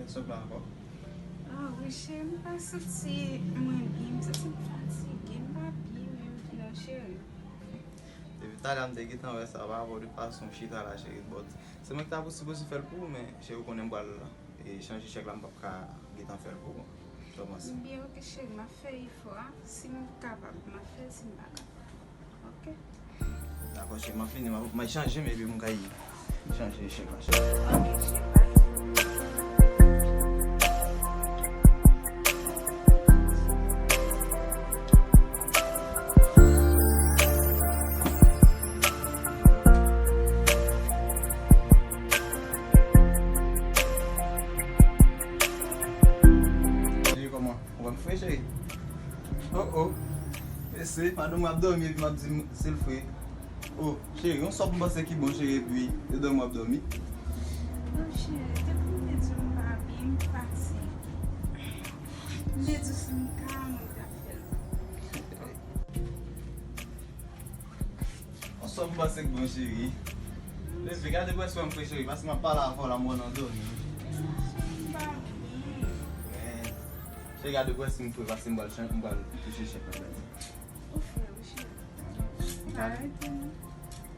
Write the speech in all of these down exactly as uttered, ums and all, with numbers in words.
Sot la ankò? Ah wi, cheri, m pa santi mwen byen. M santi m fatige. M pa byen menm non, cheri. Depi talè a m te gentan wè sa, pa rapò de fason w chita la, cheri, but se mwen ki ta pou sipoze fè l pou ou, men cheri, ou konnen m pral, e, chanje chèk la, m p ap ka gentan fè l pou ou. Sa w panse? Byen, ok, cheri, m ap fè efò a. Si m kapab, m ap fè l, si m pa kapab. Ok. Dakò, cheri, m ap vini, m ap, m ap chanje m, epi m kay chanje chèk la, cheri. Ok, cheri, pa gen pwoblèm. Cheri, kòman? Ou wè m fre, cheri? Oh, oh. Mesye, madanm mwen ap dòmi epi m ap di m se l fre. Oh, cheri, yon sòp m panse ki bon, cheri, epi yo dòmi w ap dòmi. Oh, cheri, depi m te di w m pa byen, m fatige. M te di w si m ka, mwen t ap fè l. Yon sòp m panse k bon, cheri. Leve, gade pou wè si w wè m fre, cheri, paske m ap pale avè w la, m wè w nan dòmi. Cheri, m pa byen. Men, cheri, gade pou wè si m fre, paske m pral chan-, m pral touche chèk la, gade. Ou fre wi, cheri. Gade. Arete non.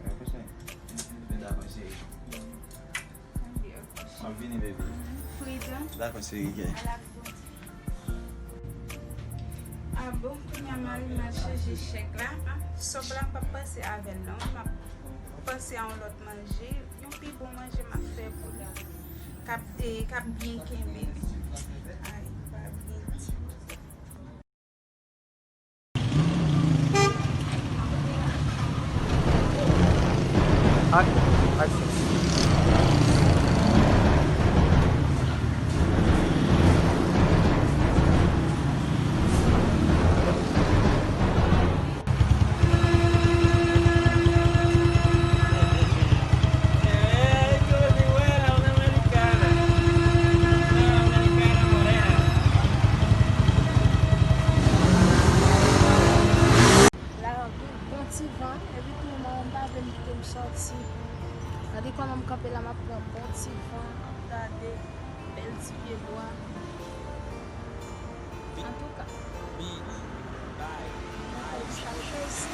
Arete, cheri. Men dakò, cheri. M ap vini, baby. Freedom. Dakò, cheri, ok. A la prochaine. Ah bon, kounye a mari m al chanje chèk la. Ah, sòb la, m p ap panse avè l non. M ap panse a yon lòt manje. Yon pi bon manje m ap fè pou li. K ap, eh, k ap byen kenbe li. Ay, pa byen di. Ak, ak. La, bon ti van, epi tou, manman m pa vle m kite m sòti. Gade kòman m kanpe la, m ap pran bon ti van, ap gade bèl ti pye bwa. Antouka, m chache isi.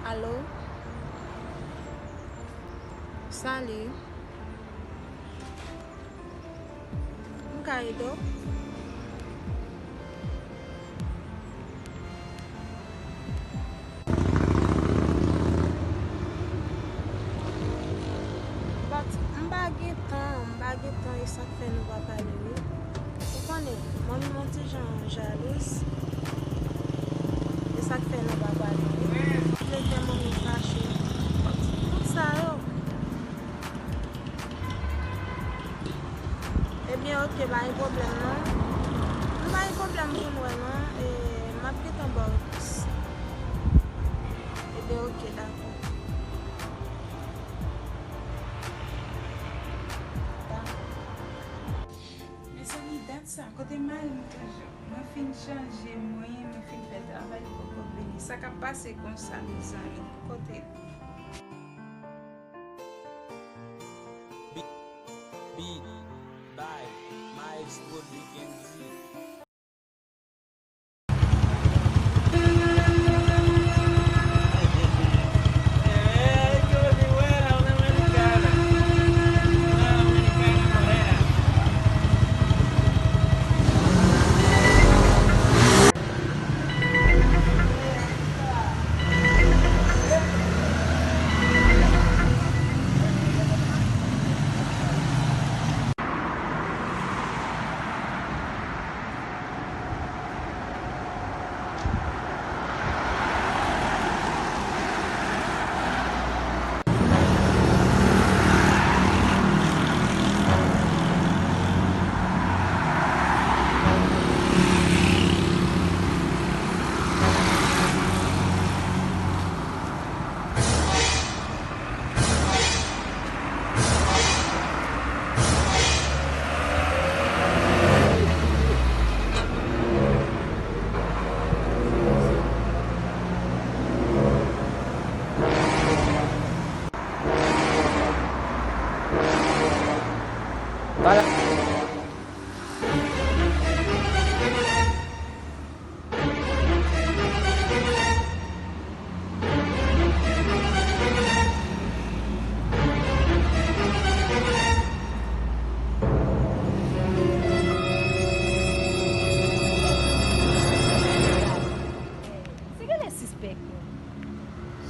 Alo? Salut. M ka ede w? But m pa gen tan, m pa gen tan, e sa k fè nou pa pale, wi. Ou konnen, manmi m on ti jan jalouz. E sa k fè nou pa pale. Li vle fè manmi fache. Tout sa yo. Ebyen, ok, pa gen pwoblèm, non. Nou pa gen pwoblèm pou n wè, non. E, m ap gentan ba w repons. Ebyen, ok, dakò. Dakò. Mezanmi, dat sa, kote mari m toujou? Mwen fin chanje, mwen, mwen fin fè travay poko vini. Sa k ap pase konsa, mezanmi? Kote l? Beat, beat by Maestro D K M Z.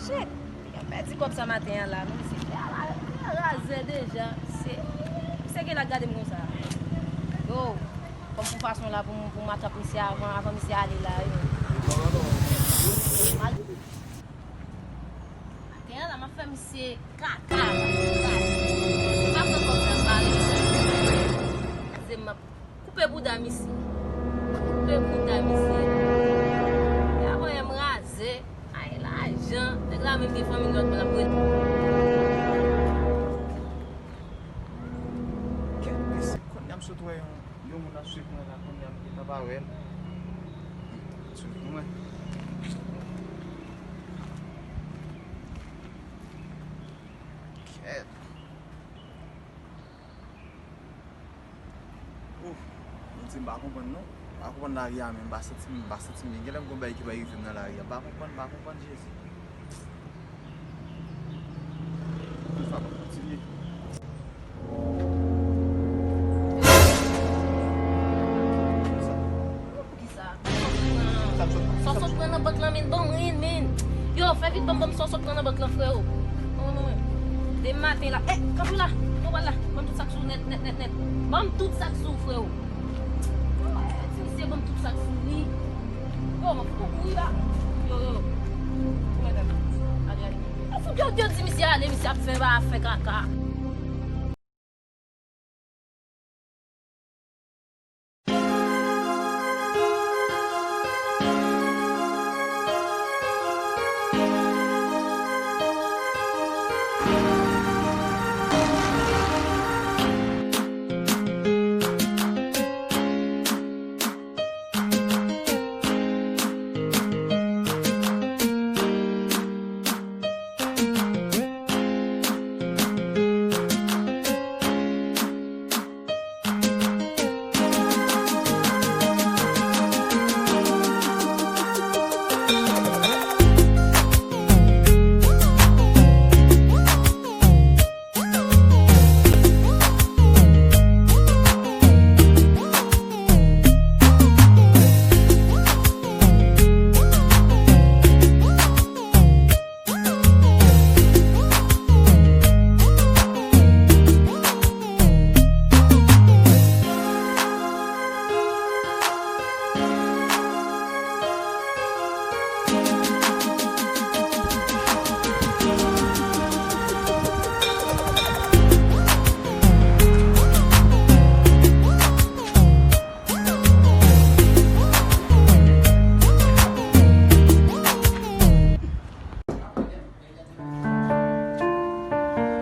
Shit! Yo pèdi kòb sa maten an la, non, misye. Misye raze deja. Misye, misye gen la gade m konsa. Yo, kòm pou fason la pou m, pou m atrap misye avan, avan misye ale la, yo. Maten an la, m ap fè misye kaka la. M ap pran kòb sa, m pa rele. Se m ap Koupe bouda misye. Koupe bouda misye. E a voye m raze. Ay, lajan. Nèg la menm gen fanmi lòt bò la pou l. Kèt mesye, kounye a m sot wè yon, yon moun ap swiv mwen la, kounye a m gentan pa wè l. Swiv mwen. Kèt. Ouf, m di m pa konprann non. M pa konprann lari a menm, m pa santi m, m pa santi m byen. Genlè m gon bagay ki pa rive m nan lari a. M pa konprann, m pa konprann Jezi. Tout sa p ap kontinye. Poukisa? Sa w sot pran nan bank lan, men, ban m ren, men. Yo, fè vit, ban m, ban m sa w sot pran nan bank lan, freo. Ban m, ban m, ban m. Demen maten la. Eh, kanpe la. Nou pral la. Ban m tout sa k sou nèt, nèt, nèt, nèt. Ban m tout sa k sou, freo. Ti misye, ban m tout sa k sou li. Yo, m ap fout ou kouri la. Yo, yo. Ou mèt ale. Ale, ale. Ou fout yo, yo di misye ale, misye ap fè, ap fè kaka.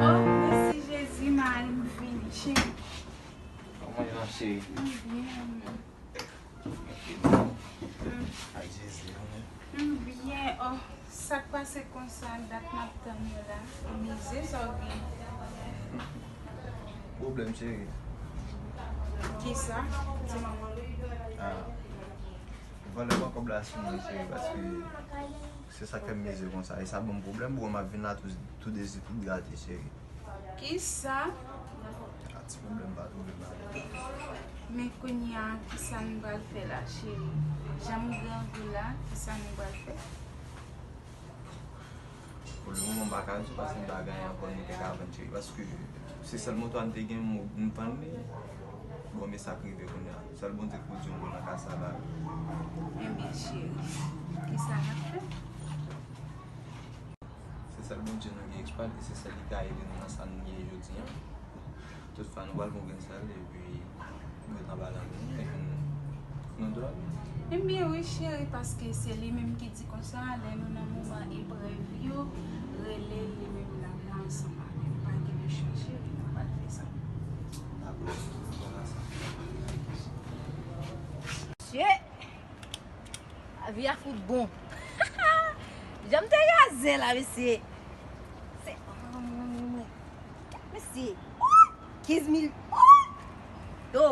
Oh, mèsi Jezi, m ale, m vini, cheri. Kòman ye, cheri? M byen, men. Ak Jezi, wi. M byen, oh, sa k pase konsa, dat m ap tann ou la. Mize sa w gen. Pwoblèm, cheri. Kisa? Di m. Ah. Valè pran kòb la sou mwen, cheri, paske se sa k fè m mize konsa. E sa ban m pwoblèm, bon, m ap vin la tou, tou dezi, tou grate, cheri. Kisa? A, ti pwoblèm pa twouve m ale. Men kounye a, kisa nou pral fè la, cheri? Jan m grangou la, kisa nou pral fè? Pou le moman, m pa ka di w paske m pa gen ankò nou te ka vann, cheri, paske se sèl moto a n te gen, m, m vann li. Bon, men sa k rive kounye a. Sèl Bondye k pou di yon mo nan ka sa la. Enben, cheri, kisa n ap fè? Se sèl Bondye nou gen, eksplwate, se sèl li ka ede nou nan sa n ye jodi a. Toutfwa, nou pral pran grenn sèl, epi nou gentan pale anpil, epi nou, nou dòmi. Ebyen wi, cheri, paske se li menm ki di konsa, lè nou nan moman eprèv yo, rele li menm l ap la ansanm avè nou. Pa gen lechon, cheri, nou pral fè sa. Dakò, nou pral ansanm. Mesye! Lavi a fout bon. Jan m te raze la, mesye. Se, mesye. Oh! Kenz mil. Oh! Yo,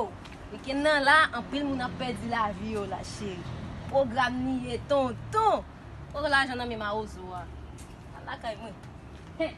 wikenn nan la, anpil moun ap pèdi lavi yo la, cheri. Pwogram li ye, tonton. Poko lajan nan men mawozo a. Al lakay mwen. Hen.